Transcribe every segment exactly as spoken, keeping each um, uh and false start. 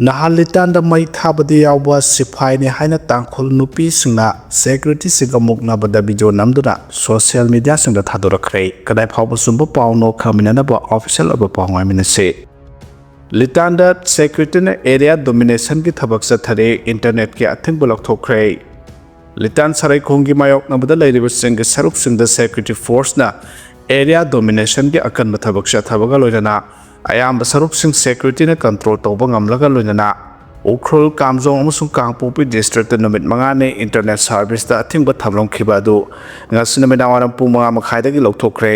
ꯅꯍꯥꯟ ꯂꯤꯇꯥꯟꯗ ꯃꯩ ꯊꯥꯕꯗ ꯌꯥꯎꯕ ꯁꯤꯐꯥꯏꯅꯤ ꯍꯥꯏꯅ ꯇꯥꯡꯈꯨꯜ ꯅꯨꯄꯤꯁꯤꯡꯅ ꯁꯦꯀ꯭ꯌꯨꯔꯤꯇꯤꯁꯤꯡꯒ ꯃꯨꯛꯅꯕꯗ ꯚꯤꯗꯤꯑꯣ ꯅꯝꯗꯨꯅ ꯁꯣꯁꯤꯌꯦꯜ ꯃꯤꯗꯤꯌꯥꯁꯤꯡꯗ ꯊꯥꯗꯣꯔꯛꯈ꯭ꯔꯦ꯫ ꯀꯗꯥꯏ ꯐꯥꯎꯕ ꯆꯨꯝꯕ ꯄꯥꯎꯅꯣ ꯈꯪꯃꯤꯟꯅꯅꯕ ꯑꯣꯐꯤꯁꯤꯌꯦꯜ ꯑꯣꯏꯕ ꯄꯥꯎ ꯉꯥꯏꯃꯤꯟꯅꯁꯤ꯫ ꯂꯤꯇꯥꯟꯗ ꯁꯦꯀ꯭ꯌꯨꯔꯤꯇꯤꯅ ꯑꯦꯔꯤꯌꯥ ꯗꯣꯃꯤꯅꯦꯁꯟꯒꯤ ꯊꯕꯛ ꯆꯠꯊꯔꯤ, ꯏꯟꯇꯔꯅꯦꯠꯀꯤ ꯑꯊꯤꯡꯕ ꯂꯧꯊꯣꯛꯈ꯭ꯔꯦ꯫ ꯂꯤꯇꯥꯟ ꯁꯔꯩꯈꯣꯡꯒꯤ ꯃꯥꯌꯣꯛꯅꯕꯗ ꯂꯩꯔꯤꯕꯁꯤꯡꯒꯤ ꯁꯔꯨꯛꯁꯤꯡꯗ ꯁꯦꯀ꯭ꯌꯨꯔꯤꯇꯤ ꯐꯣꯔꯁꯅ ꯑꯦꯔꯤꯌꯥ ꯗꯣꯃꯤꯅꯦꯁꯟꯒꯤ ꯑꯀꯟꯕ ꯊꯕꯛ ꯆꯠꯊꯕꯒ ꯂꯣꯏꯅꯅ ꯑꯌꯥꯝꯕ ꯁꯔꯨꯛꯁꯤꯡ ꯁꯦꯀ꯭ꯌꯨꯔꯤꯇꯤꯅ ꯀꯟꯇ꯭ꯔꯣꯜ ꯇꯧꯕ ꯉꯝꯂꯒ ꯂꯣꯏꯅꯅ ꯎꯈ꯭ꯔꯨꯜ, ꯀꯥꯝꯖꯣꯡ ꯑꯃꯁꯨꯡ ꯀꯥꯡꯄꯣꯛꯄꯤ ꯗꯤꯁꯇ꯭ꯔꯤꯛꯇ ꯅꯨꯃꯤꯠ ꯃꯉꯥꯅꯤ ꯏꯟꯇꯔꯅꯦꯠ ꯁꯥꯔꯚꯤꯁꯇ ꯑꯊꯤꯡꯕ ꯊꯝꯂꯝꯈꯤꯕ ꯑꯗꯨ ꯉꯁꯤ ꯅꯨꯃꯤꯗꯥꯡ ꯋꯥꯏꯔꯝ ꯄꯨꯡ ꯃꯉꯥ ꯃꯈꯥꯏꯗꯒꯤ ꯂꯧꯊꯣꯛꯈ꯭ꯔꯦ꯫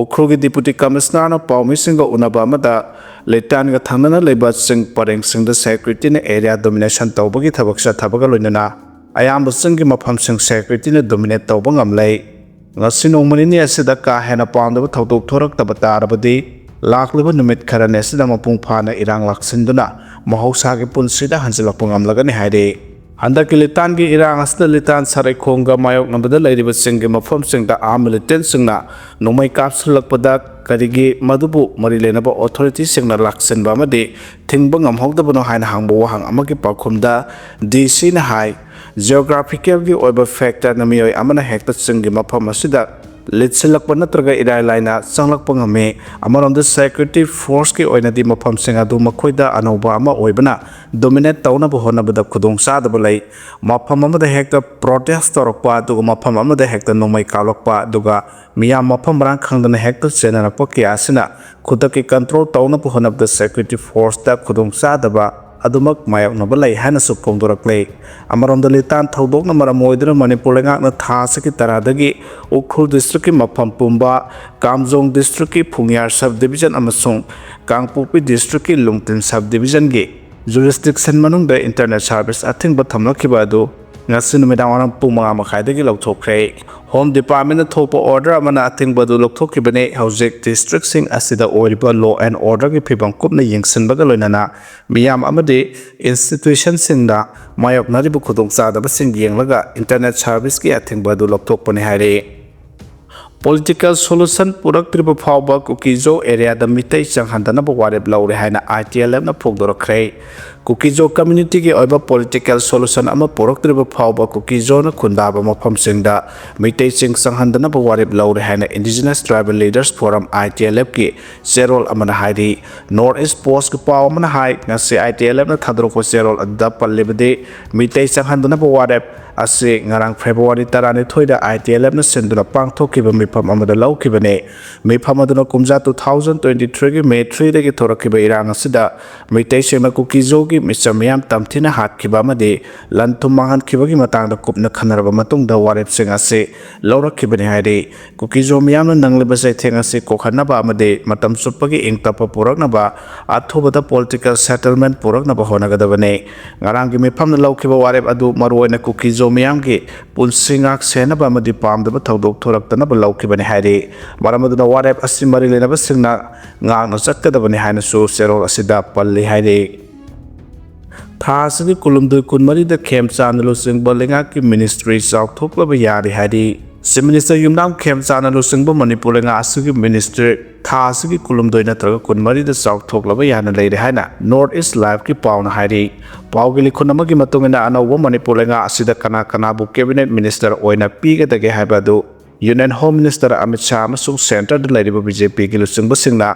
ꯎꯈ꯭ꯔꯨꯜꯒꯤ ꯗꯤꯄꯨꯇꯤ ꯀꯃꯤꯁꯅꯔꯅ ꯄꯥꯎꯃꯤꯁꯤꯡꯒ ꯎꯅꯕ ꯑꯃꯗ ꯂꯤꯇꯥꯟꯒ ꯊꯪꯅꯅ ꯂꯩꯕ ꯆꯤꯡ ꯄꯔꯦꯡꯁꯤꯡꯗ ꯁꯦꯀ꯭ꯌꯨꯔꯤꯇꯤꯅ ꯑꯦꯔꯤꯌꯥ ꯗꯣꯃꯤꯅꯦꯁꯟ ꯇꯧꯕꯒꯤ ꯊꯕꯛ ꯆꯠꯊꯕꯒ ꯂꯣꯏꯅꯅ ꯑꯌꯥꯝꯕ ꯆꯤꯡꯒꯤ ꯃꯐꯝꯁꯤꯡ ꯁꯦꯀ꯭ꯌꯨꯔꯤꯇꯤꯅ ꯗꯣꯃꯤꯅꯦꯠ ꯇꯧꯕ ꯉꯝꯂꯦ꯫ ꯉꯁꯤ ꯅꯣꯡꯃ ꯅꯤꯅꯤ ꯑꯁꯤꯗ ꯀꯥ ꯍꯦꯟꯅ ꯄꯥꯝꯗꯕ ꯊꯧꯗꯣꯛ ꯊꯣꯔꯛꯇꯕ ꯇꯥꯔꯕꯗꯤ ꯂꯥꯛꯂꯤꯕ ꯅꯨꯃꯤꯠ ꯈꯔꯅꯤ ꯑꯁꯤꯗ ꯃꯄꯨꯡ ꯐꯥꯅ ꯏꯔꯥꯡ ꯂꯥꯛꯁꯤꯟꯗꯨꯅ ꯃꯍꯧꯁꯥꯒꯤ ꯄꯨꯟꯁꯤꯗ ꯍꯟꯖꯤꯜꯂꯛꯄ ꯉꯝꯂꯒꯅꯤ ꯍꯥꯏꯔꯤ꯫ ꯍꯟꯗꯛꯀꯤ ꯂꯤꯇꯥꯟꯒꯤ ꯏꯔꯥꯡ ꯑꯁꯤꯗ ꯂꯤꯇꯥꯟ ꯁꯔꯩꯈꯣꯡꯒ ꯃꯥꯌꯣꯛꯅꯕꯗ ꯂꯩꯔꯤꯕꯁꯤꯡꯒꯤ ꯃꯐꯝꯁꯤꯡꯗ ꯑꯥꯔꯝ ꯃꯤꯂꯤꯇꯦꯟꯁꯤꯡꯅ ꯅꯣꯡꯃꯩ ꯀꯥꯞꯁꯤꯜꯂꯛꯄꯗ ꯀꯔꯤꯒꯤ ꯃꯗꯨꯕꯨ ꯃꯔꯤ ꯂꯩꯅꯕ ꯑꯣꯊꯣꯔꯤꯇꯤꯁꯤꯡꯅ ꯂꯥꯛꯁꯤꯟꯕ ꯑꯃꯗꯤ ꯊꯤꯡꯕ ꯉꯝꯍꯧꯗꯕꯅꯣ ꯍꯥꯏꯅ ꯍꯪꯕ ꯋꯥꯍꯪ ꯑꯃꯒꯤ ꯄꯥꯎꯈꯨꯝꯗ ꯗꯤ ꯁꯤꯅ ꯍꯥꯏ, ꯖꯤꯑꯣꯒ꯭ꯔꯥꯐꯤꯀꯦꯜꯒꯤ ꯑꯣꯏꯕ ꯐꯦꯛꯇꯔꯅ ꯃꯤꯑꯣꯏ ꯑꯃꯅ ꯍꯦꯛꯇ ꯆꯤꯡꯒꯤ ꯃꯐꯝ ꯑꯁꯤꯗ ꯂꯤꯠꯁꯤꯜꯂꯛꯄ ꯅꯠꯇ꯭ꯔꯒ ꯏꯔꯥꯏ ꯂꯥꯏꯅ ꯆꯪꯂꯛꯄ ꯉꯝꯃꯤ꯫ ꯑꯃꯔꯣꯝꯗ ꯁꯦꯀ꯭ꯌꯨꯔꯤꯇꯤ ꯐꯣꯔꯁꯀꯤ ꯑꯣꯏꯅꯗꯤ ꯃꯐꯝꯁꯤꯡ ꯑꯗꯨ ꯃꯈꯣꯏꯗ ꯑꯅꯧꯕ ꯑꯃ ꯑꯣꯏꯕꯅ ꯗꯣꯃꯤꯅꯦꯠ ꯇꯧꯅꯕ ꯍꯣꯠꯅꯕꯗ ꯈꯨꯗꯣꯡꯆꯥꯗꯕ ꯂꯩ꯫ ꯃꯐꯝ ꯑꯃꯗ ꯍꯦꯛꯇ ꯄ꯭ꯔꯣꯇꯦꯁ ꯇꯧꯔꯛꯄ, ꯑꯗꯨꯒ ꯃꯐꯝ ꯑꯃꯗ ꯍꯦꯛꯇ ꯅꯣꯡꯃꯩ ꯀꯥꯞꯂꯛꯄ, ꯑꯗꯨꯒ ꯃꯤꯌꯥꯝ ꯃꯐꯝ ꯃꯔꯥꯡ ꯈꯪꯗꯅ ꯍꯦꯛꯇ ꯆꯦꯟꯅꯔꯛꯄ ꯀꯌꯥ ꯑꯁꯤꯅ ꯈꯨꯗꯛꯀꯤ ꯀꯟꯇ꯭ꯔꯣꯜ ꯇꯧꯅꯕ ꯍꯣꯠꯅꯕꯗ ꯁꯦꯀ꯭ꯌꯨꯔꯤꯇꯤ ꯐꯣꯔꯁꯇ ꯈꯨꯗꯣꯡꯆꯥꯗꯕ ꯑꯗꯨꯃꯛ ꯃꯥꯌꯣꯛꯅꯕ ꯂꯩ ꯍꯥꯏꯅꯁꯨ ꯐꯣꯡꯗꯣꯔꯛꯂꯦ꯫ ꯑꯃꯔꯣꯝꯗ ꯂꯤꯇꯥꯟ ꯊꯧꯗꯣꯛꯅ ꯃꯔꯝ ꯑꯣꯏꯗꯨꯅ ꯃꯅꯤꯄꯨꯔ ꯂꯩꯉꯥꯛꯅ ꯊꯥ ꯑꯁꯤꯒꯤ ꯇꯔꯥꯗꯒꯤ ꯎꯈ꯭ꯔꯨꯜ ꯗꯤꯁꯇ꯭ꯔꯤꯛꯀꯤ ꯃꯐꯝ ꯄꯨꯝꯕ, ꯀꯥꯝꯖꯣꯡ ꯗꯤꯁꯇ꯭ꯔꯤꯛꯀꯤ ꯐꯨꯡꯌꯥꯔ ꯁꯕ ꯗꯤꯕꯤꯖꯟ ꯑꯃꯁꯨꯡ ꯀꯥꯡꯄꯣꯛꯄꯤ ꯗꯤꯁꯇ꯭ꯔꯤꯛꯀꯤ ꯂꯨꯡꯇꯤꯟ ꯁꯕ ꯗꯤꯕꯤꯖꯟꯒꯤ ꯖꯨꯔꯤꯁꯗꯤꯛꯁꯟ ꯃꯅꯨꯡꯗ ꯏꯟꯇꯔꯅꯦꯠ ꯁꯥꯔꯚꯤꯁ ꯑꯊꯤꯡꯕ ꯊꯝꯂꯛꯈꯤꯕ ꯑꯗꯨ ꯉꯁꯤ ꯅꯨꯃꯤꯗꯥꯡ ꯋꯥꯏꯔꯝ ꯄꯨꯡ ꯃꯉꯥ ꯃꯈꯥꯏꯗꯒꯤ ꯂꯧꯊꯣꯛꯈ꯭ꯔꯦ꯫ ꯍꯣꯝ ꯗꯤꯄꯥꯔꯠꯃꯦꯟꯅ ꯊꯣꯛꯄ ꯑꯣꯔꯗꯔ ꯑꯃꯅ ꯑꯊꯤꯡꯕ ꯑꯗꯨ ꯂꯧꯊꯣꯛꯈꯤꯕꯅꯤ꯫ ꯍꯧꯖꯤꯛ ꯗꯤꯁꯇ꯭ꯔꯤꯛꯁꯤꯡ ꯑꯁꯤꯗ ꯑꯣꯏꯔꯤꯕ ꯂꯣ ꯑꯦꯟ ꯑꯣꯔꯗꯔꯒꯤ ꯐꯤꯕꯝ ꯀꯨꯞꯅ ꯌꯦꯡꯁꯤꯟꯕꯒ ꯂꯣꯏꯅꯅ ꯃꯤꯌꯥꯝ ꯑꯃꯗꯤ ꯏꯟꯁꯇꯤꯇ꯭ꯌꯨꯁꯟꯁꯤꯡꯅ ꯃꯥꯌꯣꯛꯅꯔꯤꯕ ꯈꯨꯗꯣꯡꯆꯥꯗꯕꯁꯤꯡ ꯌꯦꯡꯂꯒ ꯏꯟꯇꯔꯅꯦꯠ ꯁꯥꯔꯚꯤꯁꯀꯤ ꯑꯊꯤꯡꯕ ꯑꯗꯨ ꯂꯧꯊꯣꯛꯄꯅꯤ ꯍꯥꯏꯔꯤ꯫ Political solution ꯄꯨꯔꯛꯇ꯭ꯔꯤꯕ ꯐꯥꯎꯕ ꯀꯨꯀꯤꯖꯣ ꯑꯦꯔꯤꯌꯥꯗ ꯃꯤꯇꯩ ꯆꯪꯍꯟꯗꯅꯕ ꯋꯥꯔꯦꯞ ꯂꯧꯔꯦ ꯍꯥꯏꯅ ꯑꯥꯏ ꯇꯤ ꯑꯦꯜ ꯑꯦꯐꯅ ꯐꯣꯡꯗꯣꯔꯛꯈ꯭ꯔꯦ꯫ ꯀꯨꯀꯤꯖꯣ ꯀꯝꯃ꯭ꯌꯨꯅꯤꯇꯤꯒꯤ ꯑꯣꯏꯕ ꯄꯣꯂꯤꯇꯤꯀꯦꯜ ꯁꯣꯂꯨꯁꯟ ꯑꯃ ꯄꯨꯔꯛꯇ꯭ꯔꯤꯕ ꯐꯥꯎꯕ ꯀꯨꯀꯤꯖꯣꯅ ꯈꯨꯟꯗꯥꯕ ꯃꯐꯝꯁꯤꯡꯗ ꯃꯤꯇꯩꯁꯤꯡ ꯆꯪꯍꯟꯗꯅꯕ ꯋꯥꯔꯦꯞ ꯂꯧꯔꯦ ꯍꯥꯏꯅ ꯏꯟꯗꯤꯖꯤꯅꯁ ꯇ꯭ꯔꯥꯏꯕꯦꯜ ꯂꯤꯗꯔꯁ ꯐꯣꯔꯝ, ꯑꯥꯏ ꯇꯤ ꯑꯦꯜ ꯑꯦꯐꯀꯤ ꯆꯦꯔꯣꯜ ꯑꯃꯅ ꯍꯥꯏꯔꯤ꯫ ꯅꯣꯔꯠ ꯏꯁ ꯄꯣꯁꯀꯤ ꯄꯥꯎ ꯑꯃꯅ ꯍꯥꯏ, ꯉꯁꯤ ꯑꯥꯏ ꯇꯤ ꯑꯦꯜ ꯑꯦꯐꯅ ꯊꯥꯗꯣꯔꯛꯄ ꯆꯦꯔꯣꯜ ꯑꯗꯨꯗ ꯄꯜꯂꯤꯕꯗꯤ, ꯃꯤꯇꯩ ꯆꯪꯍꯟꯗꯅꯕ ꯋꯥꯔꯦꯞ ꯑꯁꯤ ꯉꯔꯥꯡ ꯐꯦꯕ꯭ꯔꯨꯋꯥꯔꯤ ꯇꯔꯥꯅꯤꯊꯣꯏꯗ ꯑꯥꯏ ꯇꯤ ꯑꯦꯜ ꯑꯦꯐꯅ ꯁꯤꯟꯗꯨꯅ ꯄꯥꯡꯊꯣꯛꯈꯤꯕ ꯃꯤꯐꯝ ꯑꯃꯗ ꯂꯧꯈꯤꯕꯅꯤ꯫ ꯃꯤꯐꯝ ꯑꯗꯨꯅ ꯀꯨꯝꯖꯥ two thousand twenty threeꯒꯤ May threeꯗꯒꯤ ꯊꯣꯔꯛꯈꯤꯕ ꯏꯔꯥꯡ ꯑꯁꯤꯗ ꯃꯤꯇꯩꯁꯤꯡꯅ ꯀꯨꯀꯤꯖꯣꯒꯤ ꯃꯤꯆꯝ ꯃꯤꯌꯥꯝ ꯇꯝꯊꯤꯅ ꯍꯥꯠꯈꯤꯕ ꯑꯃꯗꯤ ꯂꯟ ꯊꯨꯝ ꯃꯥꯡꯍꯟꯈꯤꯕꯒꯤ ꯃꯇꯥꯡꯗ ꯀꯨꯞꯅ ꯈꯟꯅꯔꯕ ꯃꯇꯨꯡꯗ ꯋꯥꯔꯦꯞꯁꯤꯡ ꯑꯁꯤ ꯂꯧꯔꯛꯈꯤꯕꯅꯤ ꯍꯥꯏꯔꯤ꯫ ꯀꯨꯀꯤꯖꯣ ꯃꯤꯌꯥꯝꯅ ꯅꯪꯂꯤꯕ ꯆꯩꯊꯦꯡ ꯑꯁꯤ ꯀꯣꯛꯍꯟꯅꯕ ꯑꯃꯗꯤ ꯃꯇꯝ ꯆꯨꯞꯄꯒꯤ ꯏꯪ ꯇꯞꯄ ꯄꯨꯔꯛꯅꯕ ꯑꯊꯨꯕꯗ ꯄꯣꯂꯤꯇꯤꯀꯦꯜ ꯁꯦꯇꯜꯃꯦꯟ ꯄꯨꯔꯛꯅꯕ ꯍꯣꯠꯅꯒꯗꯕꯅꯤ꯫ ꯉꯔꯥꯡꯒꯤ ꯃꯤꯐꯝꯅ ꯂꯧꯈꯤꯕ ꯋꯥꯔꯦꯞ ꯑꯗꯨ ꯃꯔꯨꯑꯣꯏꯅ ꯀꯨꯀꯤꯖꯣ ꯃꯤꯌꯥꯝꯒꯤ ꯄꯨꯟꯁꯤ ꯉꯥꯛ ꯁꯦꯟꯅꯕ ꯑꯃꯗꯤ ꯄꯥꯝꯗꯕ ꯊꯧꯗꯣꯛ ꯊꯣꯔꯛꯇꯅꯕ ꯂꯧꯈꯤꯕꯅꯤ ꯍꯥꯏꯔꯤ꯫ ꯃꯔꯝ ꯑꯗꯨꯅ ꯋꯥꯔꯦꯞ ꯑꯁꯤ ꯃꯔꯤ ꯂꯩꯅꯕꯁꯤꯡꯅ ꯉꯥꯛꯅ ꯆꯠꯀꯗꯕꯅꯤ ꯍꯥꯏꯅꯁꯨ ꯆꯦꯔꯣꯜ ꯑꯁꯤꯗ ꯄꯜꯂꯤ ꯍꯥꯏꯔꯤ꯫ ꯊꯥ ꯑꯁꯤꯒꯤ ꯀꯨꯟꯍꯨꯝꯗꯣꯏ ꯀꯨꯟꯃꯔꯤꯗ ꯈꯦꯝꯆꯥꯟꯅ ꯂꯨꯆꯤꯡꯕ ꯂꯩꯉꯥꯛꯀꯤ ꯃꯤꯅꯤꯁꯇ꯭ꯔꯤ ꯆꯥꯎꯊꯣꯛꯂꯕ ꯌꯥꯔꯦ ꯍꯥꯏꯔꯤ꯫ ꯆꯤꯐ ꯃꯤꯅꯤꯁꯇꯔ ꯌꯨꯝꯅꯥꯝ ꯈꯦꯝꯆꯥꯟꯅ ꯂꯨꯆꯤꯡꯕ ꯃꯅꯤꯄꯨꯔ ꯂꯩꯉꯥꯛ ꯑꯁꯤꯒꯤ ꯃꯤꯅꯤꯁꯇ꯭ꯔꯤ ꯊꯥ ꯑꯁꯤꯒꯤ ꯀꯨꯟꯍꯨꯝꯗꯣꯏ ꯅꯠꯇ꯭ꯔꯒ ꯀꯨꯟꯃꯔꯤꯗ ꯆꯥꯎꯊꯣꯛꯂꯕ ꯌꯥꯅ ꯂꯩꯔꯦ ꯍꯥꯏꯅ ꯅꯣꯔꯠ ꯏꯁ ꯂꯥꯏꯚꯀꯤ ꯄꯥꯎꯅ ꯍꯥꯏꯔꯤ꯫ ꯄꯥꯎꯒꯤ ꯂꯤꯈꯨꯟ ꯑꯃꯒꯤ ꯃꯇꯨꯡ ꯏꯟꯅ, ꯑꯅꯧꯕ ꯃꯅꯤꯄꯨꯔ ꯂꯩꯉꯥꯛ ꯑꯁꯤꯗ ꯀꯅꯥ ꯀꯅꯥꯕꯨ ꯀꯦꯕꯤꯅꯦꯠ ꯃꯤꯅꯤꯁꯇꯔ ꯑꯣꯏꯅ ꯄꯤꯒꯗꯒꯦ ꯍꯥꯏꯕ ꯑꯗꯨ union home minister Amit Shah ꯑꯃꯁꯨꯡ ꯁꯦꯟꯇꯔꯗ ꯂꯩꯔꯤꯕ ꯕꯤ ꯖꯦ ꯄꯤꯒꯤ ꯂꯨꯆꯤꯡꯕꯁꯤꯡꯅ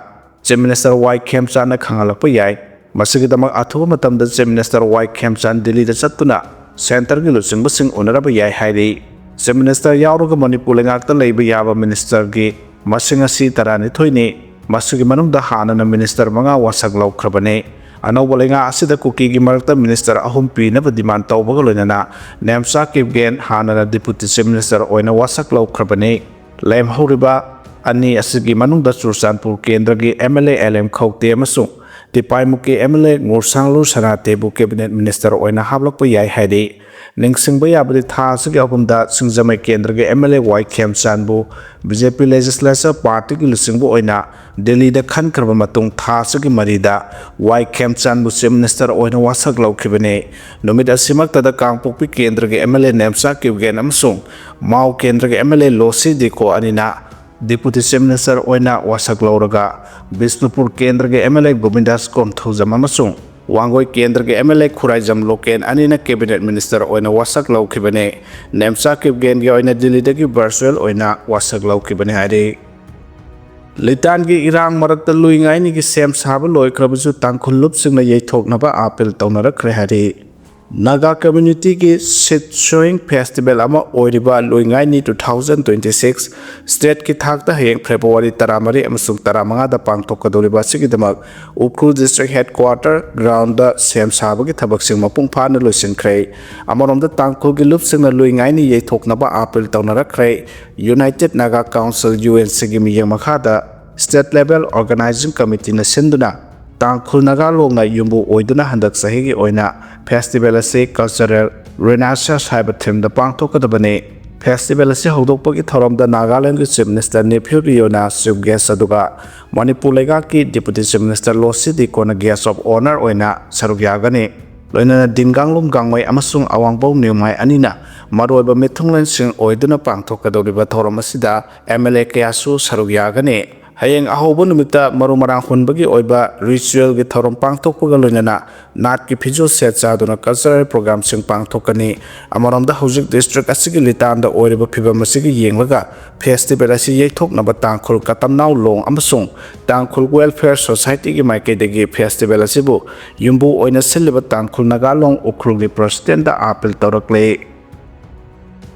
ꯆꯤꯐ ꯃꯤꯅꯤꯁꯇꯔ ꯋꯥꯏ ꯈꯦꯝꯆꯥꯟꯅ ꯈꯪꯍꯜꯂꯛꯄ ꯌꯥꯏ꯫ ꯃꯁꯤꯒꯤꯗꯃꯛ ꯑꯊꯨꯕ ꯃꯇꯝꯗ ꯆꯤꯐ ꯃꯤꯅꯤꯁꯇꯔ ꯋꯥꯏ ꯈꯦꯝꯆꯥꯟ ꯗꯤꯜꯂꯤꯗ ꯆꯠꯇꯨꯅ ꯁꯦꯟꯇꯔꯒꯤ ꯂꯨꯆꯤꯡꯕꯁꯤꯡ ꯎꯅꯔꯕ ꯌꯥꯏ ꯍꯥꯏꯔꯤ꯫ ꯆꯤꯐ ꯃꯤꯅꯤꯁꯇꯔ ꯌꯥꯎꯔꯒ ꯃꯅꯤꯄꯨꯔ ꯂꯩꯉꯥꯛꯇ ꯂꯩꯕ ꯌꯥꯕ ꯃꯤꯅꯤꯁꯇꯔꯒꯤ ꯃꯁꯤꯡ ꯑꯁꯤ ꯇꯔꯥꯅꯤꯊꯣꯏꯅꯤ꯫ ꯃꯁꯤꯒꯤ ꯃꯅꯨꯡꯗ ꯍꯥꯟꯅꯅ ꯃꯤꯅꯤꯁꯇꯔ ꯃꯉꯥ ꯋꯥꯁꯛ ꯂꯧꯈ꯭ꯔꯕꯅꯤ꯫ ꯑꯅꯧꯕ ꯂꯩꯉꯥꯛ ꯑꯁꯤꯗ ꯀꯨꯀꯤꯒꯤ ꯃꯔꯛꯇ ꯃꯤꯅꯤꯁꯇꯔ ꯑꯍꯨꯝ ꯄꯤꯅꯕ ꯗꯤꯃꯥꯟ ꯇꯧꯕꯒ ꯂꯣꯏꯅꯅ ꯅꯦꯝꯆꯥ ꯀꯤꯞꯒꯦꯟ ꯍꯥꯟꯅꯅ ꯗꯤꯄꯨꯇꯤ ꯆꯤꯐ ꯃꯤꯅꯤꯁꯇꯔ ꯑꯣꯏꯅ ꯋꯥꯁꯛ ꯂꯧꯈ꯭ꯔꯕꯅꯤ꯫ ꯂꯦꯝꯍꯧꯔꯤꯕ ꯑꯅꯤ ꯑꯁꯤꯒꯤ ꯃꯅꯨꯡꯗ ꯆꯨꯔꯆꯥꯟꯄꯨꯔ ꯀꯦꯟꯗ꯭ꯔꯒꯤ M L A L M Khaute ꯑꯃꯁꯨꯡ ꯇꯤꯄꯥꯏꯃꯨꯛꯀꯤ ꯑꯦꯝ ꯑꯦꯜ ꯑꯦ ꯉꯨꯔꯁꯥꯡꯂꯨ ꯁꯅꯥꯇꯦꯕꯨ ꯀꯦꯕꯤꯅꯦꯠ ꯃꯤꯅꯤꯁꯇꯔ ꯑꯣꯏꯅ ꯍꯥꯞꯂꯛꯄ ꯌꯥꯏ ꯍꯥꯏꯔꯤ꯫ ꯅꯤꯡꯁꯤꯡꯕ ꯌꯥꯕꯗꯤ, ꯊꯥ ꯑꯁꯤꯒꯤ ꯑꯍꯨꯝꯗ ꯁꯤꯡꯖꯃꯩ ꯀꯦꯟꯗ꯭ꯔꯒꯤ ꯑꯦꯝ ꯑꯦꯜ ꯑꯦ ꯋꯥꯏ ꯈꯦꯝꯆꯥꯟꯕꯨ ꯕꯤ ꯖꯦ ꯄꯤ ꯂꯦꯖꯤꯁꯂꯦꯆꯔ ꯄꯥꯔꯇꯤꯒꯤ ꯂꯨꯆꯤꯡꯕ ꯑꯣꯏꯅ ꯗꯤꯜꯂꯤꯗ ꯈꯟꯈ꯭ꯔꯕ ꯃꯇꯨꯡ, ꯊꯥ ꯑꯁꯤꯒꯤ ꯃꯔꯤꯗ ꯋꯥꯏ ꯈꯦꯝꯆꯥꯟꯕꯨ ꯆꯤꯐ ꯃꯤꯅꯤꯁꯇꯔ ꯑꯣꯏꯅ ꯋꯥꯁꯛ ꯂꯧꯈꯤꯕꯅꯤ꯫ ꯅꯨꯃꯤꯠ ꯑꯁꯤꯃꯛꯇꯗ ꯀꯥꯡꯄꯣꯛꯄꯤ ꯀꯦꯟꯗ꯭ꯔꯒꯤ ꯑꯦꯝ ꯑꯦꯜ ꯑꯦ ꯅꯦꯝꯆꯥ ꯀꯤꯞꯒꯦꯟ ꯑꯃꯁꯨꯡ ꯃꯥꯎ ꯀꯦꯟꯗ꯭ꯔꯒꯤ ꯑꯦꯝ ꯑꯦꯜ ꯑꯦ ꯂꯣꯁꯤ ꯗꯤꯀꯣ ꯑꯅꯤꯅ ꯗꯤꯄꯨꯇꯤ ꯆꯤꯐ ꯃꯤꯅꯤꯁꯇꯔ ꯑꯣꯏꯅ ꯋꯥꯁꯛ ꯂꯧꯔꯒ, ꯕꯤꯁꯅꯨꯄꯨꯔ ꯀꯦꯟꯗ꯭ꯔꯒꯤ ꯑꯦꯝ ꯑꯦꯜ ꯑꯦ ꯒꯣꯕꯤꯟꯗꯥꯁ ꯀꯣꯝꯊꯧꯖꯝ ꯑꯃꯁꯨꯡ ꯋꯥꯡꯒꯣꯏ ꯀꯦꯟꯗ꯭ꯔꯒꯤ ꯑꯦꯝ ꯑꯦꯜ ꯑꯦ ꯈꯨꯔꯥꯏꯖꯝ ꯂꯣꯀꯦꯟ ꯑꯅꯤꯅ ꯀꯦꯕꯤꯅꯦꯠ ꯃꯤꯅꯤꯁꯇꯔ ꯑꯣꯏꯅ ꯋꯥꯁꯛ ꯂꯧꯈꯤꯕꯅꯤ꯫ ꯅꯦꯝꯆꯥ ꯀꯤꯞꯒꯦꯟꯒꯤ ꯑꯣꯏꯅ ꯗꯤꯜꯂꯤꯗꯒꯤ ꯚꯔꯆꯨꯑꯦꯜ ꯑꯣꯏꯅ ꯋꯥꯁꯛ ꯂꯧꯈꯤꯕꯅꯤ ꯍꯥꯏꯔꯤ꯫ ꯂꯤꯇꯥꯟꯒꯤ ꯏꯔꯥꯡ ꯃꯔꯛꯇ ꯂꯨꯏ ꯉꯥꯏꯅꯤꯒꯤ ꯁꯦꯝ ꯁꯥꯕ ꯂꯣꯏꯈ꯭ꯔꯕꯁꯨ ꯇꯥꯡꯈꯨꯜ ꯂꯨꯞꯁꯤꯡꯅ ꯌꯩꯊꯣꯛꯅꯕ ꯑꯥꯄꯤꯜ ꯇꯧꯅꯔꯛꯈ꯭ꯔꯦ ꯍꯥꯏꯔꯤ꯫ ꯅꯥꯒꯥ ꯀꯝꯃ꯭ꯌꯨꯅꯤꯇꯤꯒꯤ ꯁꯤꯠ ꯁꯣꯌꯤꯡ ꯐꯦꯁꯇꯤꯚꯦꯜ ꯑꯃ ꯑꯣꯏꯔꯤꯕ ꯂꯨꯏꯉꯥꯏꯅꯤ two thousand twenty six ꯁ꯭ꯇꯦꯠꯀꯤ ꯊꯥꯛꯇ ꯍꯌꯦꯡ ꯐꯦꯕ꯭ꯔꯨꯋꯥꯔꯤ ꯇꯔꯥꯃꯔꯤ ꯑꯃꯁꯨꯡ ꯇꯔꯥꯃꯉꯥꯗ ꯄꯥꯡꯊꯣꯛꯀꯗꯧꯔꯤꯕ ꯑꯁꯤꯒꯤꯗꯃꯛ ꯎꯈ꯭ꯔꯨꯜ ꯗꯤꯁꯇ꯭ꯔꯤꯛ ꯍꯦꯗꯀ꯭ꯋꯥꯇꯔ ꯒ꯭ꯔꯥꯎꯟꯗ ꯁꯦꯝ ꯁꯥꯕꯒꯤ ꯊꯕꯛꯁꯤꯡ ꯃꯄꯨꯡ ꯐꯥꯅ ꯂꯣꯏꯁꯤꯟꯈ꯭ꯔꯦ꯫ ꯑꯃꯔꯣꯝꯗ ꯇꯥꯡꯈꯨꯜꯒꯤ ꯂꯨꯞꯁꯤꯡꯅ ꯂꯨꯏꯉꯥꯏꯅꯤ ꯌꯩꯊꯣꯛꯅꯕ ꯑꯥꯄꯤꯜ ꯇꯧꯅꯔꯛꯈ꯭ꯔꯦ꯫ United Naga Council, U N Cꯒꯤ ꯃꯤꯠꯌꯦꯡ ꯃꯈꯥꯗ State Level Organizing Committeeꯅ ꯁꯤꯟꯗꯨꯅ ꯇꯥꯡꯈꯨꯜ ꯅꯥꯒꯥ ꯂꯣꯡꯅ ꯌꯨꯝꯕꯨ ꯑꯣꯏꯗꯨꯅ ꯍꯟꯗꯛ ꯆꯍꯤꯒꯤ ꯑꯣꯏꯅ ꯐꯦꯁꯇꯤꯚꯦꯜ ꯑꯁꯤ Cultural Renaissance ꯍꯥꯏꯕ ꯊꯤꯝꯗ ꯄꯥꯡꯊꯣꯛꯀꯗꯕꯅꯤ꯫ ꯐꯦꯁꯇꯤꯚꯦꯜ ꯑꯁꯤ ꯍꯧꯗꯣꯛꯄꯒꯤ ꯊꯧꯔꯝꯗ ꯅꯥꯒꯥꯂꯦꯟꯗꯒꯤ chief minister Neiphiu Rio chief guest, ꯑꯗꯨꯒ ꯃꯅꯤꯄꯨꯔ ꯂꯩꯉꯥꯛꯀꯤ ꯗꯤꯄꯨꯇꯤ ꯆꯤꯐ ꯃꯤꯅꯤꯁꯇꯔ ꯂꯣꯁꯤ ꯗꯤꯀꯣꯅ ꯒꯦꯁ ꯑꯣꯐ ꯑꯣꯅꯔ ꯑꯣꯏꯅ ꯁꯔꯨꯛ ꯌꯥꯒꯅꯤ꯫ ꯂꯣꯏꯅꯅ ꯗꯤꯟꯒꯥꯡꯂꯨꯡ ꯒꯥꯡꯃꯩ ꯑꯃꯁꯨꯡ ꯑꯋꯥꯡꯕꯧ ꯅ꯭ꯌꯨꯃꯥꯏ ꯑꯅꯤꯅ ꯃꯔꯨꯑꯣꯏꯕ ꯃꯤꯊꯨꯡꯂꯦꯟꯁꯤꯡ ꯑꯣꯏꯗꯨꯅ ꯄꯥꯡꯊꯣꯛꯀꯗꯧꯔꯤꯕ ꯊꯧꯔꯝ ꯑꯁꯤꯗ ꯑꯦꯝ ꯑꯦꯜ ꯑꯦ ꯀꯌꯥꯁꯨ ꯁꯔꯨꯛ ꯌꯥꯒꯅꯤ꯫ ꯍꯌꯦꯡ ꯑꯍꯧꯕ ꯅꯨꯃꯤꯠꯇ ꯃꯔꯨ ꯃꯔꯥꯡ ꯍꯨꯟꯕꯒꯤ ꯑꯣꯏꯕ ꯔꯤꯆꯨꯋꯦꯜꯒꯤ ꯊꯧꯔꯝ ꯄꯥꯡꯊꯣꯛꯄꯒ ꯂꯣꯏꯅꯅ ꯅꯥꯠꯀꯤ ꯐꯤꯖꯣꯜ ꯁꯦꯠ ꯆꯥꯗꯨꯅ ꯀꯜꯆꯔꯦꯜ ꯄ꯭ꯔꯣꯒ꯭ꯔꯥꯝꯁꯤꯡ ꯄꯥꯡꯊꯣꯛꯀꯅꯤ꯫ ꯑꯃꯔꯣꯝꯗ ꯍꯧꯖꯤꯛ ꯗꯤꯁꯇ꯭ꯔꯤꯛ ꯑꯁꯤꯒꯤ ꯂꯤꯇꯥꯟꯗ ꯑꯣꯏꯔꯤꯕ ꯐꯤꯕꯝ ꯑꯁꯤꯒ ꯌꯦꯡꯂꯒ ꯐꯦꯁꯇꯤꯚꯦꯜ ꯑꯁꯤ ꯌꯩꯊꯣꯛꯅꯕ ꯇꯥꯡꯈꯨꯜ ꯀꯇꯝꯅꯥꯎ ꯂꯣꯡ ꯑꯃꯁꯨꯡ ꯇꯥꯡꯈꯨꯜ ꯋꯦꯜꯐꯤꯌꯔ ꯁꯣꯁꯥꯏꯇꯤꯒꯤ ꯃꯥꯏꯀꯩꯗꯒꯤ ꯐꯦꯁꯇꯤꯚꯦꯜ ꯑꯁꯤꯕꯨ ꯌꯨꯝꯕꯨ ꯑꯣꯏꯅ ꯁꯤꯜꯂꯤꯕ ꯇꯥꯡꯈꯨꯜ ꯅꯥꯒꯥ ꯂꯣꯡ ꯎꯈ꯭ꯔꯨꯜꯒꯤ ꯄ꯭ꯔꯁꯤꯗꯦꯟꯗ ꯑꯥꯄꯤꯜ ꯇꯧꯔꯛꯂꯤ꯫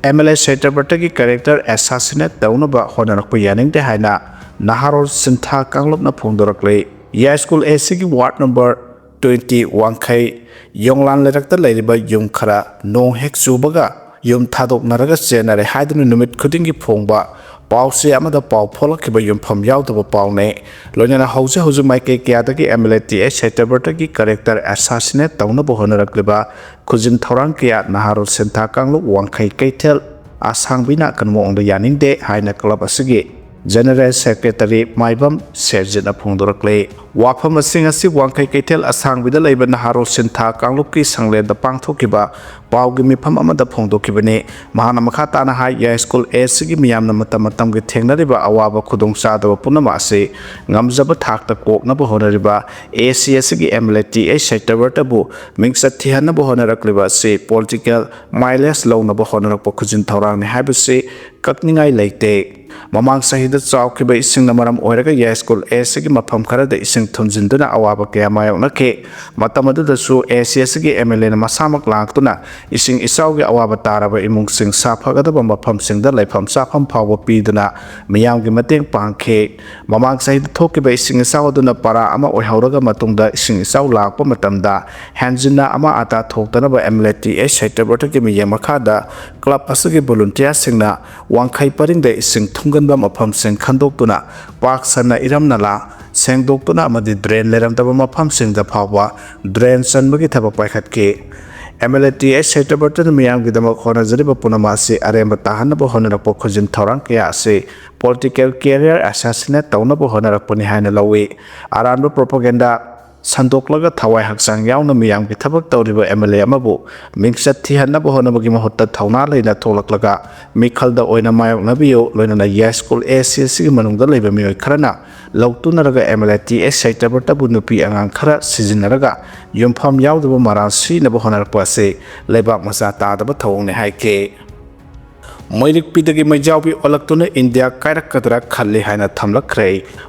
ꯑꯦꯝ ꯑꯦꯜ ꯑꯦ ꯁꯦꯇ꯭ꯔꯄꯇꯤꯒꯤ ꯀꯦꯔꯦꯛꯇꯔ ꯑꯦꯁꯥꯁꯤꯅꯦꯠ ꯇꯧꯅꯕ ꯍꯣꯠꯅꯔꯛꯄ ꯌꯥꯅꯤꯡꯗꯦ ꯍꯥꯏꯅ ꯅꯍꯥꯔꯣꯜ ꯁꯤꯟꯊꯥ ꯀꯥꯡꯂꯨꯞꯅ ꯐꯣꯡꯗꯣꯔꯛꯂꯤ꯫ ꯌꯥꯏꯁ꯭ꯀꯨꯜ ꯑꯦ ꯁꯤꯒꯤ ꯋꯥꯔꯗ ꯅꯝꯕꯔ twenty ꯋꯥꯡꯈꯩ ꯌꯣꯡꯂꯥꯟ ꯂꯩꯔꯛꯇ ꯂꯩꯔꯤꯕ ꯌꯨꯝ ꯈꯔ ꯅꯣꯡ ꯍꯦꯛ ꯆꯨꯕꯒ ꯌꯨꯝ ꯊꯥꯗꯣꯛꯅꯔꯒ ꯆꯦꯟꯅꯔꯦ ꯍꯥꯏꯗꯨꯅ ꯅꯨꯃꯤꯠ ꯈꯨꯗꯤꯡꯒꯤ ꯐꯣꯡꯕ ꯄꯥꯎꯆꯦ ꯑꯃꯗ ꯄꯥꯎ ꯐꯣꯡꯂꯛꯈꯤꯕ ꯌꯨꯝꯐꯝ ꯌꯥꯎꯗꯕ ꯄꯥꯎꯅꯦ꯫ ꯂꯣꯏꯅꯅ ꯍꯧꯖꯤꯛ ꯍꯧꯖꯤꯛ ꯃꯥꯏꯀꯩ ꯀꯌꯥꯗꯒꯤ M L A T H ꯁꯦꯇꯕ꯭ꯔꯇꯒꯤ character assassinate ꯇꯧꯅꯕ ꯍꯣꯠꯅꯔꯛꯂꯤꯕ ꯈꯨꯖꯤꯟ ꯊꯧꯔꯥꯡ ꯀꯌꯥ ꯅꯍꯥꯔꯣꯜ ꯁꯦꯟꯊꯥ ꯀꯥꯡꯂꯨꯞ ꯋꯥꯡꯈꯩ ꯀꯩꯊꯦꯜ ꯑꯁꯥꯡꯕꯤꯅ ꯑꯀꯟꯕ ꯃꯑꯣꯡꯗ ꯌꯥꯅꯤꯡꯗꯦ ꯍꯥꯏꯅ club ꯑꯁꯤꯒꯤ General Secretary ꯃꯥꯏꯕꯝ ꯁꯦꯔꯖꯤꯠꯅ ꯐꯣꯡꯗꯣꯔꯛꯂꯤ꯫ ꯋꯥꯐꯝꯁꯤꯡ ꯑꯁꯤ ꯋꯥꯡꯈꯩ ꯀꯩꯊꯦꯜ ꯑꯁꯥꯡꯕꯤꯗ ꯂꯩꯕ ꯅꯍꯥꯔꯣꯜ ꯁꯤꯟꯊꯥ ꯀꯥꯡꯂꯨꯞꯀꯤ ꯁꯪꯂꯦꯟꯗ ꯄꯥꯡꯊꯣꯛꯈꯤꯕ ꯄꯥꯎꯒꯤ ꯃꯤꯐꯝ ꯑꯃꯗ ꯐꯣꯡꯗꯣꯛꯈꯤꯕꯅꯤ꯫ ꯃꯍꯥꯛꯅ ꯃꯈꯥ ꯇꯥꯅ ꯍꯥꯏ, ꯌꯥꯏꯁ꯭ꯀꯨꯜ A ꯑꯁꯤꯒꯤ ꯃꯤꯌꯥꯝꯅ ꯃꯇꯝ ꯃꯇꯝꯒꯤ ꯊꯦꯡꯅꯔꯤꯕ ꯑꯋꯥꯕ ꯈꯨꯗꯣꯡꯆꯥꯗꯕ ꯄꯨꯝꯅꯃꯛ ꯑꯁꯤ ꯉꯝꯖꯕ ꯊꯥꯛꯇ ꯀꯣꯛꯅꯕ ꯍꯣꯠꯅꯔꯤꯕ A C ꯑꯁꯤꯒꯤ M L A T H ꯁꯦꯇꯕ꯭ꯔꯇꯕꯨ ꯃꯤꯡꯆꯠ ꯊꯤꯍꯟꯅꯕ ꯍꯣꯠꯅꯔꯛꯂꯤꯕ ꯑꯁꯤ political mileage ꯂꯧꯅꯕ ꯍꯣꯠꯅꯔꯛꯄ ꯈꯨꯖꯤꯟ ꯊꯧꯔꯥꯡꯅꯤ ꯍꯥꯏꯕꯁꯤ ꯀꯛꯅꯤꯡꯉꯥꯏ ꯂꯩꯇꯦ꯫ ꯃꯃꯥꯡ ꯆꯍꯤꯗ ꯆꯥꯎꯈꯤꯕ ꯏꯁꯤꯡꯅ ꯃꯔꯝ ꯑꯣꯏꯔꯒ ꯌꯥꯏꯁ꯭ꯀꯨꯜ A ꯑꯁꯤꯒꯤ ꯃꯐꯝ ꯈꯔꯗ ꯏꯁꯤꯡ ꯊꯨꯝꯖꯤꯟꯗꯨꯅ ꯑꯋꯥꯕ ꯀꯌꯥ ꯃꯥꯌꯣꯛꯅꯈꯤ꯫ ꯃꯇꯝ ꯑꯗꯨꯗꯁꯨ A C ꯑꯁꯤꯒꯤ M L A ꯅ ꯃꯁꯥꯃꯛ ꯂꯥꯛꯇꯨꯅ ꯏꯁꯤꯡ ꯏꯆꯥꯎꯒꯤ ꯑꯋꯥꯕ ꯇꯥꯔꯕ ꯏꯃꯨꯡꯁꯤꯡ ꯁꯥꯐꯒꯗꯕ ꯃꯐꯝꯁꯤꯡꯗ ꯂꯩꯐꯝ ꯆꯥꯐꯝ ꯐꯥꯎꯕ ꯄꯤꯗꯨꯅ ꯃꯤꯌꯥꯝꯒꯤ ꯃꯇꯦꯡ ꯄꯥꯡꯈꯤ꯫ ꯃꯃꯥꯡ ꯆꯍꯤꯗ ꯊꯣꯛꯈꯤꯕ ꯏꯁꯤꯡ ꯏꯆꯥꯎ ꯑꯗꯨꯅ ꯄꯔꯥ ꯑꯃ ꯑꯣꯏꯍꯧꯔꯒ ꯃꯇꯨꯡꯗ ꯏꯁꯤꯡ ꯏꯆꯥꯎ ꯂꯥꯛꯄ ꯃꯇꯝꯗ ꯍꯦꯟꯖꯤꯟꯅ ꯑꯃꯥ ꯑꯇꯥ ꯊꯣꯛꯇꯅꯕ M L A T H ꯁꯦꯇꯕ꯭ꯔꯇꯒꯤ ꯃꯤꯠꯌꯦꯡ ꯃꯈꯥꯗ club ꯑꯁꯤꯒꯤ volunteer ꯁꯤꯡꯅ ꯋꯥꯡꯈꯩ ꯄꯔꯤꯡꯗ ꯏꯁꯤꯡ ꯊꯨꯝꯒꯟꯕ ꯃꯐꯝꯁꯤꯡ ꯈꯟꯗꯣꯛꯇꯨꯅ ꯄꯥꯛ ꯁꯟꯅ ꯏꯔꯝ ꯅꯂꯥ ꯁꯦꯡꯗꯣꯛꯇꯨꯅ ꯑꯃꯗꯤ drain ꯂꯩꯔꯝꯗꯕ ꯃꯐꯝꯁꯤꯡꯗ ꯐꯥꯎꯕ drain ꯆꯟꯕꯒꯤ ꯊꯕꯛ ꯄꯥꯏꯈꯠꯈꯤ꯫ M L A T H ꯁꯦꯇꯕ꯭ꯔꯇꯅ ꯃꯤꯌꯥꯝꯒꯤꯗꯃꯛ ꯍꯣꯠꯅꯖꯔꯤꯕ ꯄꯨꯝꯅꯃꯛ ꯑꯁꯤ ꯑꯔꯦꯝꯕ ꯇꯥꯍꯟꯅꯕ ꯍꯣꯠꯅꯔꯛꯄ ꯈꯨꯖꯤꯟ ꯊꯧꯔꯥꯡ ꯀꯌꯥ ꯑꯁꯤ political career assassinate ꯇꯧꯅꯕ ꯍꯣꯠꯅꯔꯛꯄꯅꯤ ꯍꯥꯏꯅ ꯂꯧꯏ꯫ ꯑꯔꯥꯟꯕ propaganda ꯁꯟꯗꯣꯛꯂꯒ ꯊꯋꯥꯏ ꯍꯛꯆꯥꯡ ꯌꯥꯎꯅ ꯃꯤꯌꯥꯝꯒꯤ ꯊꯕꯛ ꯇꯧꯔꯤꯕ M L A ꯑꯃꯕꯨ ꯃꯤꯡꯆꯠ ꯊꯤꯍꯟꯅꯕ ꯍꯣꯠꯅꯕꯒꯤ ꯃꯍꯨꯠꯇ ꯊꯧꯅꯥ ꯂꯩꯅ ꯊꯣꯛꯂꯛꯂꯒ ꯃꯤꯈꯜꯗ ꯑꯣꯏꯅ ꯃꯥꯌꯣꯛꯅꯕꯤꯌꯨ꯫ ꯂꯣꯏꯅꯅ ꯌꯥꯏꯁ꯭ꯀꯨꯜ A C ꯑꯁꯤꯒꯤ ꯃꯅꯨꯡꯗ ꯂꯩꯕ ꯃꯤꯑꯣꯏ ꯈꯔꯅ ꯂꯧꯇꯨꯅꯔꯒ M L A T H ꯁꯦꯇꯕ꯭ꯔꯇꯕꯨ ꯅꯨꯄꯤ ꯑꯉꯥꯡ ꯈꯔ ꯁꯤꯖꯤꯟꯅꯔꯒ ꯌꯨꯝꯐꯝ ꯌꯥꯎꯗꯕ ꯃꯔꯥꯜ ꯁꯤꯅꯕ ꯍꯣꯠꯅꯔꯛꯄ ꯑꯁꯤ ꯂꯩꯕꯥꯛ ꯃꯆꯥ ꯇꯥꯗꯕ ꯊꯧꯑꯣꯡꯅꯤ ꯍꯥꯏꯈꯤ꯫ ꯃꯩꯔꯤꯛꯄꯤꯗꯒꯤ ꯃꯩꯖꯥꯎꯕꯤ ꯑꯣꯜꯂꯛꯇꯨꯅ ꯏꯟꯗꯤꯌꯥ ꯀꯥꯏꯔꯛꯀꯗ꯭ꯔꯥ ꯈꯜꯂꯤ ꯍꯥꯏꯅ ꯊꯝꯂꯛꯈ꯭ꯔꯦ꯫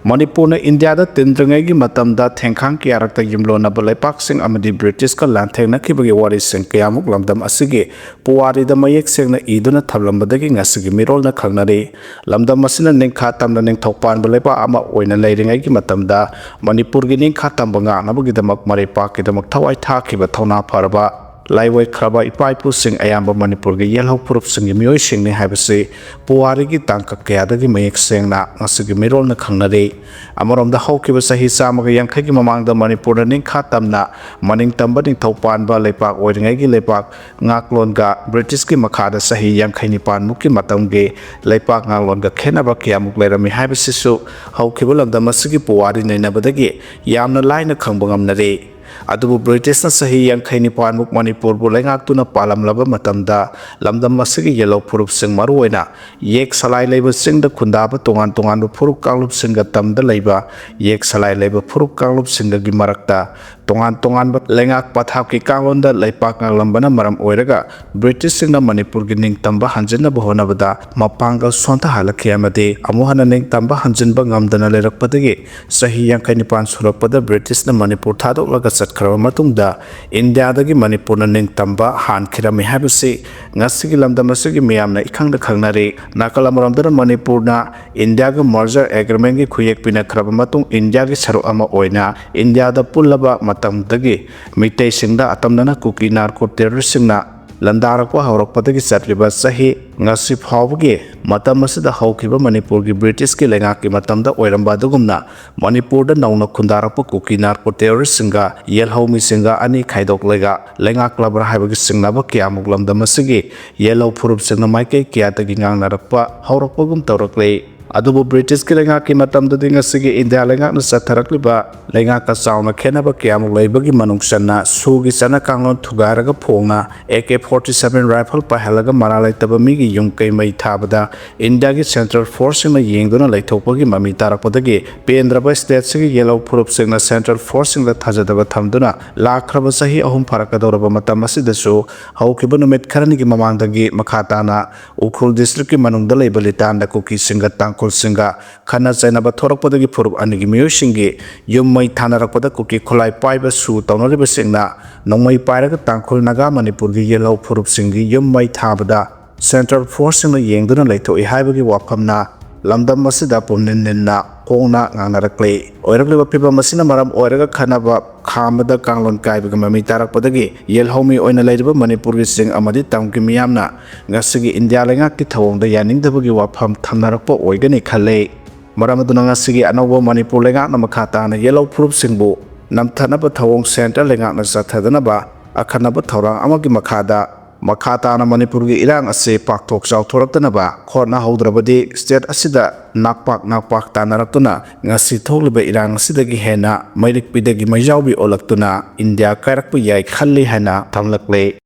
ꯃꯅꯤꯄꯨꯔꯅ ꯏꯟꯗꯤꯌꯥꯗ ꯇꯤꯟꯗ꯭ꯔꯤꯉꯩꯒꯤ ꯃꯇꯝꯗ ꯊꯦꯡꯈꯥꯡ ꯀꯌꯥꯔꯛꯇ ꯌꯨꯝꯂꯣꯟꯅꯕ ꯂꯩꯄꯥꯛꯁꯤꯡ ꯑꯃꯗꯤ ꯕ꯭ꯔꯤꯇꯤꯁꯀ ꯂꯥꯟꯊꯦꯡꯅꯈꯤꯕꯒꯤ ꯋꯥꯔꯤꯁꯤꯡ ꯀꯌꯥꯃꯨꯛ ꯂꯝꯗꯝ ꯑꯁꯤꯒꯤ ꯄꯨꯋꯥꯔꯤꯗ ꯃꯌꯦꯛ ꯁꯦꯡꯅ ꯏꯗꯨꯅ ꯊꯝꯂꯝꯕꯗꯒꯤ ꯉꯁꯤꯒꯤ ꯃꯤꯔꯣꯜꯅ ꯈꯪꯅꯔꯤ꯫ ꯂꯝꯗꯝ ꯑꯁꯤꯅ ꯅꯤꯡꯈꯥ ꯇꯝꯅ ꯅꯤꯡꯊꯧ ꯄꯥꯟꯕ ꯂꯩꯄꯥꯛ ꯑꯃ ꯑꯣꯏꯅ ꯂꯩꯔꯤꯉꯩꯒꯤ ꯃꯇꯝꯗ ꯃꯅꯤꯄꯨꯔꯒꯤ ꯅꯤꯡꯈꯥ ꯇꯝꯕ ꯉꯥꯛꯅꯕꯒꯤꯗꯃꯛ ꯃꯔꯩꯄꯥꯛꯀꯤꯗꯃꯛ ꯊꯋꯥꯏ ꯊꯥꯈꯤꯕ ꯊꯧꯅꯥ ꯐꯔꯕ ꯂꯥꯏꯑꯣꯏꯈ꯭ꯔꯕ ꯏꯄꯥ ꯏꯄꯨꯁꯤꯡ ꯑꯌꯥꯝꯕ ꯃꯅꯤꯄꯨꯔꯒꯤ ꯌꯦꯜꯍꯧ ꯐꯨꯔꯨꯞꯁꯤꯡꯒꯤ ꯃꯤꯑꯣꯏꯁꯤꯡꯅꯤ ꯍꯥꯏꯕꯁꯤ ꯄꯨꯋꯥꯔꯤꯒꯤ ꯇꯥꯡꯀꯛ ꯀꯌꯥꯗꯒꯤ ꯃꯌꯦꯛ ꯁꯦꯡꯅ ꯉꯁꯤꯒꯤ ꯃꯤꯔꯣꯜꯅ ꯈꯪꯅꯔꯤ꯫ ꯑꯃꯔꯣꯝꯗ, ꯍꯧꯈꯤꯕ ꯆꯍꯤ ꯆꯥꯝꯃꯒ ꯌꯥꯡꯈꯩꯒꯤ ꯃꯃꯥꯡꯗ ꯃꯅꯤꯄꯨꯔꯗ ꯅꯤꯡꯈꯥ ꯇꯝꯅ ꯃꯅꯤꯡ ꯇꯝꯕ ꯅꯤꯡꯊꯧ ꯄꯥꯟꯕ ꯂꯩꯄꯥꯛ ꯑꯣꯏꯔꯤꯉꯩꯒꯤ ꯂꯩꯄꯥꯛ ꯉꯥꯛꯂꯣꯟꯒ ꯕ꯭ꯔꯤꯇꯤꯁꯀꯤ ꯃꯈꯥꯗ ꯆꯍꯤ ꯌꯥꯡꯈꯩ ꯅꯤꯄꯥꯟꯃꯨꯛꯀꯤ ꯃꯇꯝꯒꯤ ꯂꯩꯄꯥꯛ ꯉꯥꯛꯂꯣꯟꯒ ꯈꯦꯠꯅꯕ ꯀꯌꯥꯃꯨꯛ ꯂꯩꯔꯝꯃꯤ ꯍꯥꯏꯕꯁꯤꯁꯨ ꯍꯧꯈꯤꯕ ꯂꯝꯗꯝ ꯑꯁꯤꯒꯤ ꯄꯨꯋꯥꯔꯤ ꯅꯩꯅꯕꯗꯒꯤ ꯌꯥꯝꯅ ꯂꯥꯏꯅ ꯈꯪꯕ ꯉꯝꯅꯔꯦ꯫ ꯑꯗꯨꯕꯨ ꯕ꯭ꯔꯤꯇꯤꯁꯅ ꯆꯍꯤ ꯌꯥꯡꯈꯩ ꯅꯤꯄꯥꯟꯃꯨꯛ ꯃꯅꯤꯄꯨꯔꯕꯨ ꯂꯩꯉꯥꯛꯇꯨꯅ ꯄꯥꯜꯂꯝꯂꯕ ꯃꯇꯝꯗ, ꯂꯝꯗꯝ ꯑꯁꯤꯒꯤ ꯌꯦꯜꯍꯧ ꯐꯨꯔꯨꯞꯁꯤꯡ, ꯃꯔꯨꯑꯣꯏꯅ ꯌꯦꯛ ꯁꯂꯥꯏ ꯂꯩꯕ ꯆꯤꯡꯗ ꯈꯨꯟꯗꯥꯕ ꯇꯣꯉꯥꯟ ꯇꯣꯉꯥꯟꯕ ꯐꯨꯔꯨꯞ ꯀꯥꯡꯂꯨꯞꯁꯤꯡꯒ ꯇꯝꯗ ꯂꯩꯕ ꯌꯦꯛ ꯁꯂꯥꯏ ꯂꯩꯕ ꯐꯨꯔꯨꯞ ꯀꯥꯡꯂꯨꯞꯁꯤꯡꯒꯒꯤ ꯃꯔꯛꯇ ꯇꯣꯉꯥꯟ ꯇꯣꯉꯥꯟꯕ ꯂꯩꯉꯥꯛ ꯄꯊꯥꯞꯀꯤ ꯀꯥꯡꯂꯣꯟꯗ ꯂꯩꯄꯥꯛ ꯉꯥꯛꯂꯝꯕꯅ ꯃꯔꯝ ꯑꯣꯏꯔꯒ, ꯕ꯭ꯔꯤꯇꯤꯁꯁꯤꯡꯅ ꯃꯅꯤꯄꯨꯔꯒꯤ ꯅꯤꯡꯇꯝꯕ ꯍꯟꯖꯤꯟꯅꯕ ꯍꯣꯠꯅꯕꯗ ꯃꯄꯥꯡꯒꯜ ꯁꯣꯟꯊꯍꯜꯂꯛꯈꯤ ꯑꯃꯗꯤ ꯑꯃꯨꯛ ꯍꯟꯅ ꯅꯤꯡꯇꯝꯕ ꯍꯟꯖꯤꯟꯕ ꯉꯝꯗꯅ ꯂꯩꯔꯛꯄꯗꯒꯤ, ꯆꯍꯤ ꯌꯥꯡꯈꯩ ꯅꯤꯄꯥꯟ ꯁꯨꯔꯛꯄꯗ ꯕ꯭ꯔꯤꯇꯤꯁꯅ ꯃꯅꯤꯄꯨꯔ ꯊꯥꯗꯣꯛꯂꯒ ꯆꯠꯈ꯭ꯔꯕ ꯃꯇꯨꯡꯗ, ꯏꯟꯗꯤꯌꯥꯗꯒꯤ ꯃꯅꯤꯄꯨꯔꯅ ꯅꯤꯡꯇꯝꯕ ꯍꯥꯟꯈꯤꯔꯝꯃꯤ ꯍꯥꯏꯕꯁꯤ ꯉꯁꯤꯒꯤ ꯂꯝꯗꯝ ꯑꯁꯤꯒꯤ ꯃꯤꯌꯥꯝꯅ ꯏꯈꯪꯗ ꯈꯪꯅꯔꯤ꯫ ꯅꯥꯀꯜ ꯑꯃꯔꯣꯝꯗꯅ ꯃꯅꯤꯄꯨꯔꯅ ꯏꯟꯗꯤꯌꯥꯒ merger agreementꯀꯤ ꯈꯨꯌꯦꯛ ꯄꯤꯅꯈ꯭ꯔꯕ ꯃꯇꯨꯡ, ꯏꯟꯗꯤꯌꯥꯒꯤ ꯁꯔꯨꯛ ꯑꯃ ꯑꯣꯏꯅ ꯏꯟꯗꯤꯌꯥꯗ ꯄꯨꯜꯂꯕ ꯃꯇꯝꯗꯒꯤ, ꯃꯤꯇꯩꯁꯤꯡꯗ ꯑꯇꯝꯅꯅ ꯀꯨꯀꯤ narco terroristꯁꯤꯡꯅ ꯂꯥꯟꯗꯥꯔꯛꯄ ꯍꯧꯔꯛꯄꯗꯒꯤ ꯆꯠꯂꯤꯕ ꯆꯍꯤ ꯉꯁꯤ ꯐꯥꯎꯕꯒꯤ ꯃꯇꯝ ꯑꯁꯤꯗ ꯍꯧꯈꯤꯕ ꯃꯅꯤꯄꯨꯔꯒꯤ ꯕ꯭ꯔꯤꯇꯤꯁꯀꯤ ꯂꯩꯉꯥꯛꯀꯤ ꯃꯇꯝꯗ ꯑꯣꯏꯔꯝꯕ ꯑꯗꯨꯒꯨꯝꯅ, ꯃꯅꯤꯄꯨꯔꯗ ꯅꯧꯅ ꯈꯨꯟꯗꯥꯔꯛꯄ ꯀꯨꯀꯤ narco terroristꯁꯤꯡꯒ ꯌꯦꯜꯍꯧ ꯃꯤꯁꯤꯡꯒ ꯑꯅꯤ ꯈꯥꯏꯗꯣꯛꯂꯒ ꯂꯩꯉꯥꯛꯂꯕ꯭ꯔꯥ ꯍꯥꯏꯕꯒꯤ ꯆꯤꯡꯅꯕ ꯀꯌꯥꯃꯨꯛ ꯂꯝꯗꯝ ꯑꯁꯤꯒꯤ ꯌꯦꯜꯍꯧ ꯐꯨꯔꯨꯞꯁꯤꯡꯅ ꯃꯥꯏꯀꯩ ꯀꯌꯥꯗꯒꯤ ꯉꯥꯡꯅꯔꯛꯄ ꯍꯧꯔꯛꯄꯒꯨꯝ ꯇꯧꯔꯛꯂꯤ꯫ ꯑꯗꯨꯕꯨ ꯕ꯭ꯔꯤꯇꯤꯁꯀꯤ ꯂꯩꯉꯥꯛꯀꯤ ꯃꯇꯝꯗꯗꯤ ꯉꯁꯤꯒꯤ ꯏꯟꯗꯤꯌꯥ ꯂꯩꯉꯥꯛꯅ ꯆꯠꯊꯔꯛꯂꯤꯕ ꯂꯩꯉꯥꯛꯀ ꯆꯥꯎꯅ ꯈꯦꯠꯅꯕ ꯀꯌꯥꯃꯨꯛ ꯂꯩꯕꯒꯤ ꯃꯅꯨꯡ ꯆꯟꯅ, ꯁꯨꯒꯤ ꯆꯠꯅ ꯀꯥꯡꯂꯣꯟ ꯊꯨꯒꯥꯏꯔꯒ ꯐꯣꯡꯅ AK forty seven rifle ꯄꯥꯏꯍꯜꯂꯒ ꯃꯔꯥ ꯂꯩꯇꯕ ꯃꯤꯒꯤ ꯌꯨꯝ ꯀꯩ ꯃꯩ ꯊꯥꯕꯗ ꯏꯟꯗꯤꯌꯥꯒꯤ central forceꯁꯤꯡꯅ ꯌꯦꯡꯗꯨꯅ ꯂꯩꯊꯣꯛꯄꯒꯤ ꯃꯃꯤ ꯇꯥꯔꯛꯄꯗꯒꯤ, ꯄꯦꯟꯗ꯭ꯔꯕ stateꯁꯤꯒꯤ ꯌꯦꯜꯍꯧ ꯐꯨꯔꯨꯞꯁꯤꯡꯅ central forceꯁꯤꯡꯗ ꯊꯥꯖꯗꯕ ꯊꯝꯗꯨꯅ ꯂꯥꯛꯈ꯭ꯔꯕ ꯆꯍꯤ ꯑꯍꯨꯝ ꯐꯥꯔꯛꯀꯗꯧꯔꯕ ꯃꯇꯝ ꯑꯁꯤꯗꯁꯨ, ꯍꯧꯈꯤꯕ ꯅꯨꯃꯤꯠ ꯈꯔꯅꯤꯒꯤ ꯃꯃꯥꯡꯗꯒꯤ ꯃꯈꯥ ꯇꯥꯅ ꯎꯈ꯭ꯔꯨꯜ districtꯀꯤ ꯃꯅꯨꯡꯗ ꯂꯩꯕ ꯂꯤꯇꯥꯟꯗ ꯀꯨꯀꯤꯁꯤꯡꯒ ꯇꯥꯡꯈꯨꯜꯁꯤꯡꯒ ꯈꯠꯅ ꯆꯩꯅꯕ ꯊꯣꯔꯛꯄꯗꯒꯤ ꯐꯨꯔꯨꯞ ꯑꯅꯤꯒꯤ ꯃꯤꯑꯣꯏꯁꯤꯡꯒꯤ ꯌꯨꯝ ꯃꯩ ꯊꯥꯅꯔꯛꯄꯗ, ꯀꯨꯀꯤ ꯈꯨꯠꯂꯥꯏ ꯄꯥꯏꯕ ꯁꯨ ꯇꯧꯅꯔꯤꯕꯁꯤꯡꯅ ꯅꯣꯡꯃꯩ ꯄꯥꯏꯔꯒ ꯇꯥꯡꯈꯨꯜ ꯅꯥꯒꯥ ꯃꯅꯤꯄꯨꯔꯒꯤ ꯌꯦꯜꯍꯧ ꯐꯨꯔꯨꯞꯁꯤꯡꯒꯤ ꯌꯨꯝ ꯃꯩ ꯊꯥꯕꯗ central forceꯁꯤꯡꯅ ꯌꯦꯡꯗꯨꯅ ꯂꯩꯊꯣꯛꯏ ꯍꯥꯏꯕꯒꯤ ꯋꯥꯐꯝꯅ ꯂꯝꯗꯝ ꯑꯁꯤꯗ ꯄꯨꯝꯅꯤꯟ ꯅꯤꯟꯅ ꯍꯣꯡꯅ ꯉꯥꯡꯅꯔꯛꯂꯤ꯫ ꯑꯣꯏꯔꯛꯂꯤꯕ ꯐꯤꯕꯝ ꯑꯁꯤꯅ ꯃꯔꯝ ꯑꯣꯏꯔꯒ ꯈꯠꯅꯕ ꯈꯥꯝꯕꯗ ꯀꯥꯡꯂꯣꯟ ꯀꯥꯏꯕꯒꯤ ꯃꯃꯤ ꯇꯥꯔꯛꯄꯗꯒꯤ ꯌꯦꯜꯍꯧꯃꯤ ꯑꯣꯏꯅ ꯂꯩꯔꯤꯕ ꯃꯅꯤꯄꯨꯔꯒꯤ ꯆꯤꯡ ꯑꯃꯗꯤ ꯇꯝꯒꯤ ꯃꯤꯌꯥꯝꯅ ꯉꯁꯤꯒꯤ ꯏꯟꯗꯤꯌꯥ ꯂꯩꯉꯥꯛꯀꯤ ꯊꯧꯑꯣꯡꯗ ꯌꯥꯅꯤꯡꯗꯕꯒꯤ ꯋꯥꯐꯝ ꯊꯝꯅꯔꯛꯄ ꯑꯣꯏꯒꯅꯤ ꯈꯜꯂꯤ꯫ ꯃꯔꯝ ꯑꯗꯨꯅ ꯉꯁꯤꯒꯤ ꯑꯅꯧꯕ ꯃꯅꯤꯄꯨꯔ ꯂꯩꯉꯥꯛꯅ ꯃꯈꯥ ꯇꯥꯅ ꯌꯦꯜꯍꯧ ꯐꯨꯔꯨꯞꯁꯤꯡꯕꯨ ꯅꯝꯊꯅꯕ ꯊꯧꯑꯣꯡ ꯁꯦꯟꯇ꯭ꯔꯦꯜ ꯂꯩꯉꯥꯛꯅ ꯆꯠꯊꯗꯅꯕ ꯑꯈꯟꯅꯕ ꯊꯧꯔꯥꯡ ꯑꯃꯒꯤ ꯃꯈꯥꯗ ꯃꯈꯥ ꯇꯥꯅ ꯃꯅꯤꯄꯨꯔꯒꯤ ꯏꯔꯥꯡ ꯑꯁꯤ ꯄꯥꯛꯊꯣꯛ ꯆꯥꯎꯊꯣꯔꯛꯇꯅꯕ ꯍꯣꯠꯅꯍꯧꯗ꯭ꯔꯕꯗꯤ ꯁ꯭ꯇꯦꯠ ꯑꯁꯤꯗ ꯅꯥꯛꯄꯥꯛ ꯅꯥꯛꯄꯥꯛ ꯇꯥꯟꯅꯔꯛꯇꯨꯅ ꯉꯁꯤ ꯊꯣꯛꯂꯤꯕ ꯏꯔꯥꯡ ꯑꯁꯤꯗꯒꯤ ꯍꯦꯟꯅ ꯃꯩꯔꯤꯛꯄꯤꯗꯒꯤ ꯃꯩꯖꯥꯎꯕꯤ ꯑꯣꯜꯂꯛꯇꯨꯅ ꯏꯟꯗꯤꯌꯥ ꯀꯥꯏꯔꯛꯄ ꯌꯥꯏ ꯈꯜꯂꯤ ꯍꯥꯏꯅ ꯊꯝꯂꯛꯂꯦ꯫